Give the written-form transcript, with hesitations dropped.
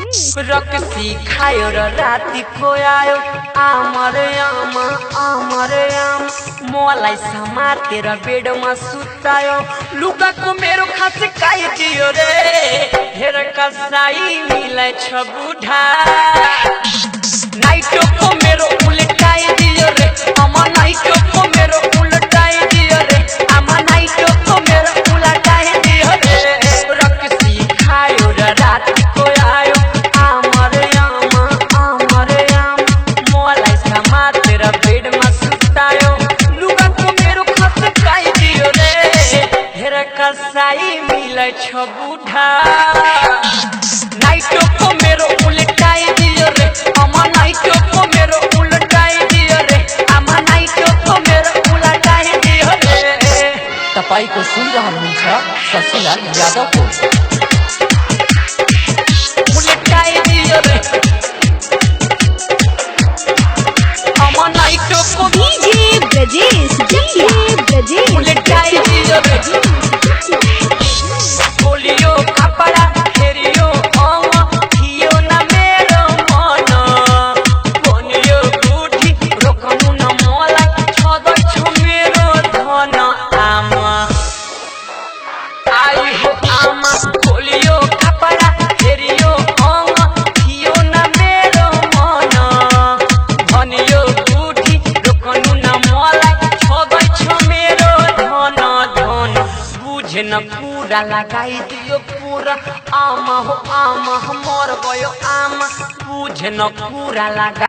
रक्सी खायो र राति खोयायो आमरे आम मलाई समातेर बेडमा सुतायो लुगाको मेरो खास काइदियो रे हेर कसाई मिलाई छ बुढा नाइटोको मेरो उल्टाइदियो रे अमा नाइटोको मेरो उल्टाइदियो रे आमा नाइटोको मेरो उल्टाइदियो रे रक्सी खायो र राति खोयायो आमरे आम मलाई समातेर बेडमा सुतायो लुगाको मेरो खास काइदियो रे हेर कसाई मिलाई छ बुढा नाइटोको मेरो उल्टाइदियो रे अमा नाइटोको मेरो उल्टाइदियो रे आमा नाइटोको मेरो उल्टाइदियो रे। तपाईको सुनिरहनुहुन्छ शशिलाल यादवको उल्टाइदियो रे अमा नाइटोको डीजे ब्रजेश उल्टाइदियो रे बोलियो कपडा हेरियो थियो न मेरो मन भनियो बुढी रोक्नु न मलाई छँदैछ मेरो धन आमा आई हो आमा बोलियो कपडा हेरियो थियो न मेरो मन भनियो बुढी रोक्नु न मलाई छँदैछ मेरो धन बुझेन कुरा लगाइदियो पुरा आमा हो आमा मर गयो आमा बुझेन कुरा लगा